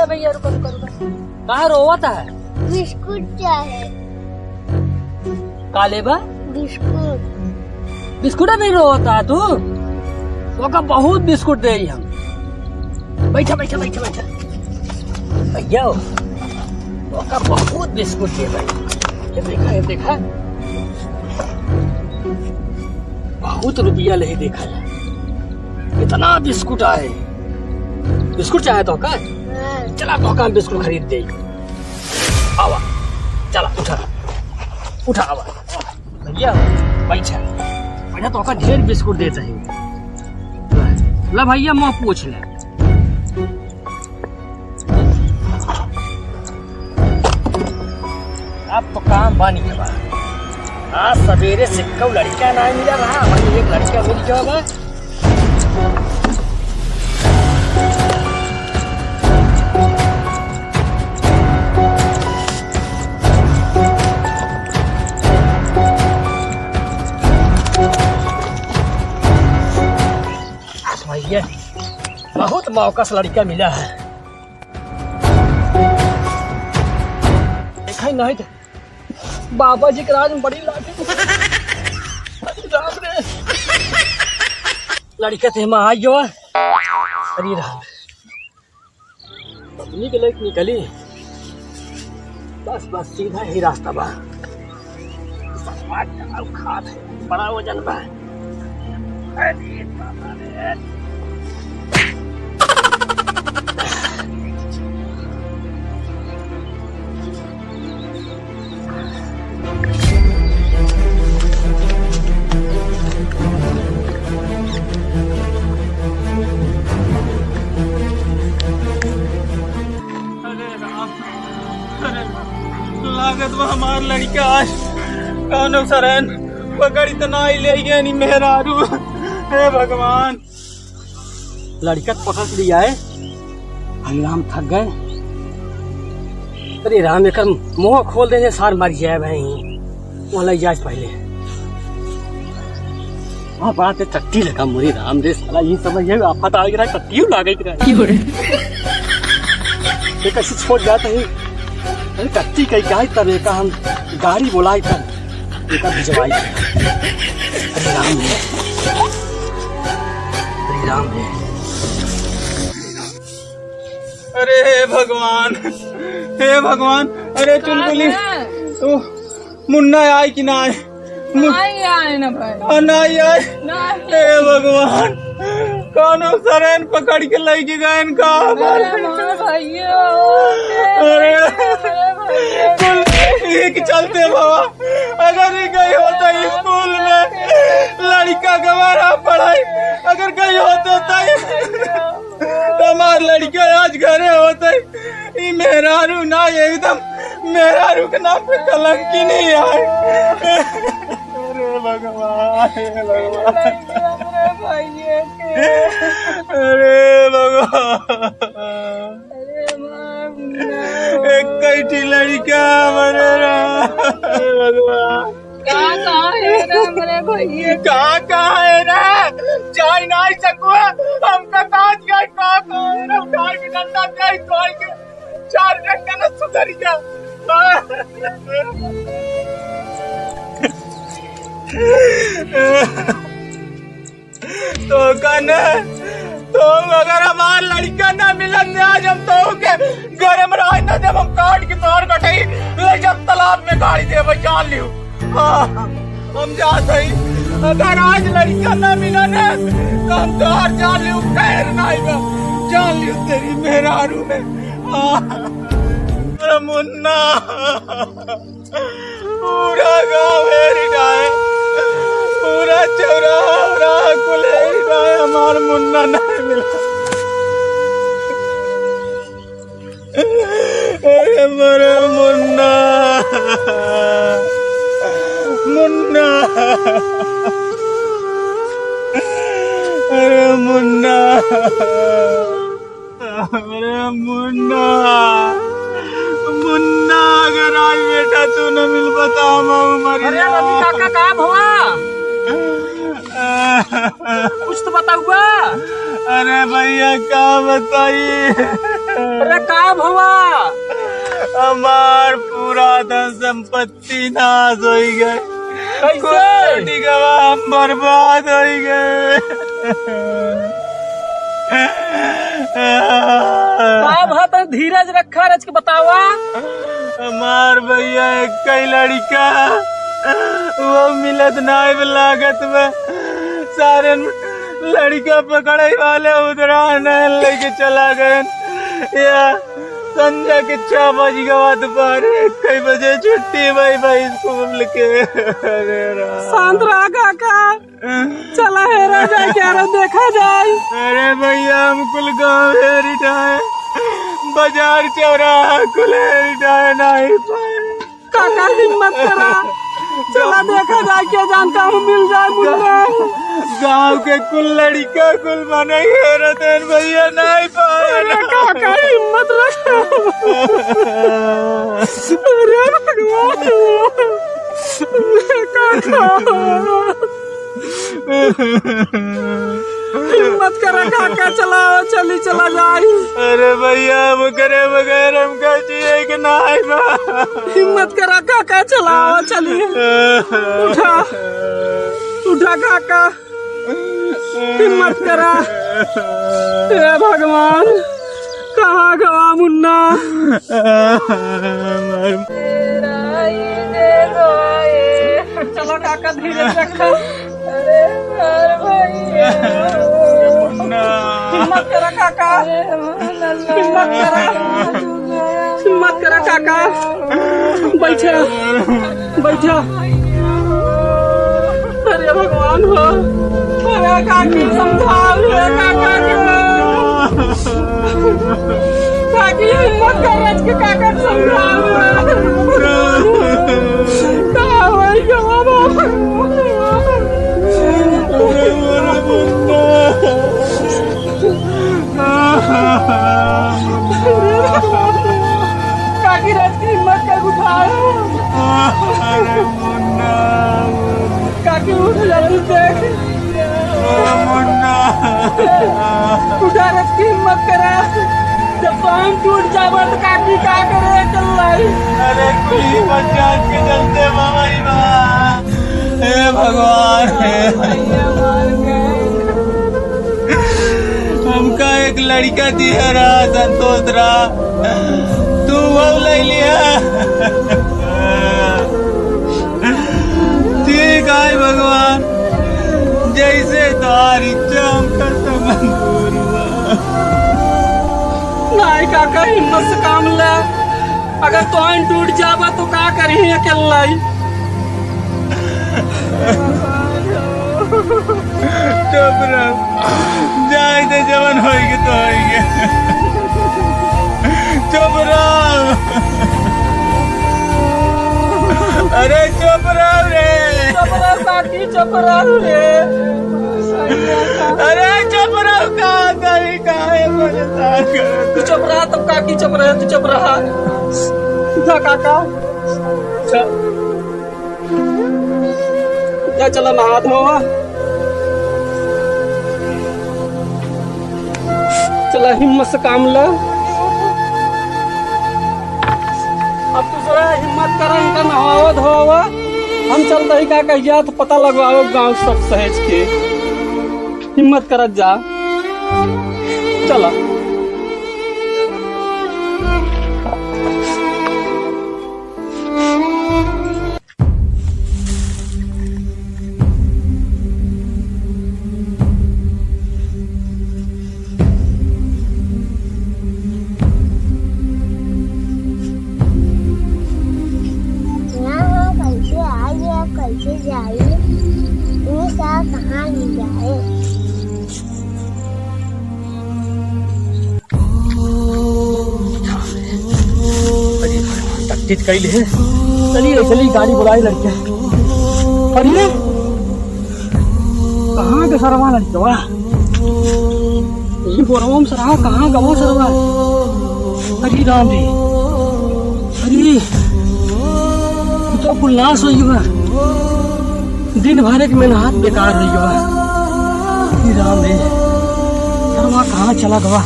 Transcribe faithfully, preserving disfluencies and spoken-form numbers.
भैया, रुको, रुको, रुको। काहे रोवत है? बिस्कुट चाहे। का लेबा? बिस्कुट। बिस्कुट अभी रोवत है तू? ओका बहुत बिस्कुट देई हम। बैठा, बैठा, बैठा, बैठा। भैया, ओका बहुत बिस्कुट देई भाई। ये देखा, ये देखा। बहुत रुपया लेई देखा है। इतना बिस्कुट आए। बिस्कुट चाहे तो का? हाँ। चला, तोहका हम बिस्कुट खरीद देई। आवा, चला, उठा, उठा, आवा। भैया, बैठा, बैठा, तोहका ढेर बिस्कुट देत ही। ला भैया, मुँह पूछ ले। अब तो काम बनी गवा। आज सबेरे से कऊ लड़िका नाहीं मिला रहा, वही एक लड़िका मिल गवा बा। भैया, बहुत मौका से लड़िका मिला है। देखा ही नहीं तो बाबा जी के राज में बड़ी लाठी। अरे राम रे। लड़िका ते हम आई गवा। अरे राम। पत्नी के लेके निकली। बस, बस, सीधा ही रास्ता बा। सफा खात है, बड़ा वजन बा। अरे बाबा रे। अरे राम, अरे लागत बा हमार लड़िका आज कौनो सरैन पकड़ी त नाहीं लेइ गए नी मेहरारू। हे भगवान। लड़िका तो पकड़ लिया है। अरे राम, थक गए। अरे राम, एकर मुँह खोल दे, ये सार मर जाए भाई। वहाँ लइ जाए पहले। वहाँ बात है टट्टी लगा, मोरे राम रे, साला ये समझ है, आफत आ गया, टट्टी लागे के रहा। क्यों रे? ये कैसे छोड़ जाता है? अरे टट्टी कहीं गाय तब एका हम गाड़ी बुलाई तब एका भिजवाई। अरे राम रे। अरे राम रे। अरे हे भगवान, हे भगवान, अरे चुलबुली, का है? ओ, मुन्ना आए कि ना आए? मु-, नाहीं आए ना भाई। आ, नाहीं आए? नाहीं। हे भगवान, कौनो सरैन पकड़ के लइके गए इनका। अरे मार भैया, अरे। अरे भैया। कुल एक चलते बाबा, अगर ये गई होता स्कूल में, लड़िका गवारा पढ़ाई, अगर गई होता तो हमार लड़िका आज घरे होते। ई मेहरारू ना, एकदम मेहरारू के नाम पे कलंकी नहीं आए। अरे भगवान, हे भगवान। अरे भगवान। एक कैठी लड़िका मरे रहा। हे भगवान। कहाँ, कहाँ है रे हमरे भैया? कहाँ, कहाँ है रे? जाई नाहीं सकुआ। हमका काट गए, कहाँ, कहाँ है रे? उठाई के डंडा दे, तोड़ के चार डंडा न सुधर गया। तो कने, तो अगर हमार लड़िका ना मिलत, आज हम तो के घर में रह ना देब, हम काट के तोर गटई ले जब तालाब में गाड़ी देब, जान लियो। हाँ, हम जात हई, अगर आज लड़िका ना मिला ना, तो हम तोर जान लियो, खैर नाहीं बा, जान लियो तेरी मेहरारू में। हाँ, अरे मुन्ना। पूरा गाँव हेरी रहा है, पूरा चौराहा, उराहा कुल हेरी रहा है, हमार मुन्ना नाहीं मिला। अरे मोरे मुन्ना, मुन्ना, अरे मुन्ना। अरे मुन्ना, मुन्ना, अगर आज बेटा तू न मिल पाता, हम मर अरे जाओ। रवि काका, का भवा? कुछ तो बताउआ। अरे भैया, का बताई? अरे का भवा? हमार पूरा धन संपत्ति नाश होइ गए। कैसे? कुल लूटि गवा, हम बर्बाद होइ गए। का भवा, तनी धीरज रखा, रच के बतावा। हमार भइया एक्कई लड़िका, वो मिलत नाई बा लागत बा। सारे लड़िका पकड़े वाले उधरा न लेके चला गए। या संझा के छह बजि गवा, दुपहर एक्कई बजे छुट्टी भई बा स्कूल के। अरे राम। शांत रहा काका, चला हेरा जाए, क्या रे, देखा जाए। अरे भइया, हम कुल गाँव हेरि डाहे, बजार चौराहा कुल हेरि डाहे, नाहीं पाए। काका हिम्मत करा, चला देखा जाए, क्या जान कहूँ मिल जाए मुन्ना। गाँव के कुल लड़िका कुल मनई हेरत हैं भइया, नाहीं पाए। अरे काका हिम्मत रखा। अरे भगवान, काका। हिम्मत करा काका, चलावा, चली चला जाई। अरे भइया, हम करे बगैर हमका जिए के नाई बा। हिम्मत करा काका, चलावा, चली। उठा, उठा काका, हिम्मत करा। हे भगवान, कहाँ गवा मुन्ना? चला काका, धीरज रखा। अरे हमार भइया। मुन्ना। हिम्मत करा काका। अरे हमार लल्ला। हिम्मत करा। हिम्मत करा काका। बैठा। बैठा। अरे भगवान हो। अरे काकी समझाओ रे काका के। काकी हिम्मत कर, रच के काका के समझाओ रे। का होई गवा बाबा? काकी रच के हिम्मत कर उठाओ। अरे मुन्ना। काकी उठ जल्दी देख। ओ मुन्ना। उठा रच के हिम्मत करा। जब पाँव टूट जावा तो काकी का करे कल्लाई? अरे कुली बच्चा के चलते बाबा ही बा। हे भगवान, हे। हमका एक लड़िका दिया रहा, संतोष रहा, तू वो ले लिया। ठीक है भगवान, जैसे तोहार इच्छा, हमका तो मंजूर बा। नाई काका, हिम्मत से काम ले। अगर तोहन टूट जाबा तो का करिही अकेल्ला ही? चुप रहो, जाए दे, जवन होइगे तो होइगे। चुप रहो। अरे चुप रहो रे। चुप रहो काकी, चुप रहो रे। अरे चुप रहो, का करी, काहे परेशान करत? तू चुप रहा, तब काकी चुप रहे, तू चुप रहा। जा काका, जा, जा चला नहा धोवा। चला, हिम्मत से काम ला। अब दूसरा हिम्मत करा, इनका नहावा धोवा। हम चलत ही का कहिया तो पता लगवावे गाँव सब सहेज के। हिम्मत करत जा, चला। ना हो, कैसे आई या कैसे जाई, ये सब कहाँ ले जाए? अरे, तकलीफ कई ले। चलिए, चलिए, गाड़ी बुलाई लड़के। अरे, कहाँ के सरवा लड़कवा? ये बोरवा में सरवा, कहाँ गवा सरवा? अरे राम रे, अरे, तो कुल नाश होइ गवा। दिन भर एक मेहनत बेकार होइ गवा। अरे राम रे, सरवा कहाँ चला गवा?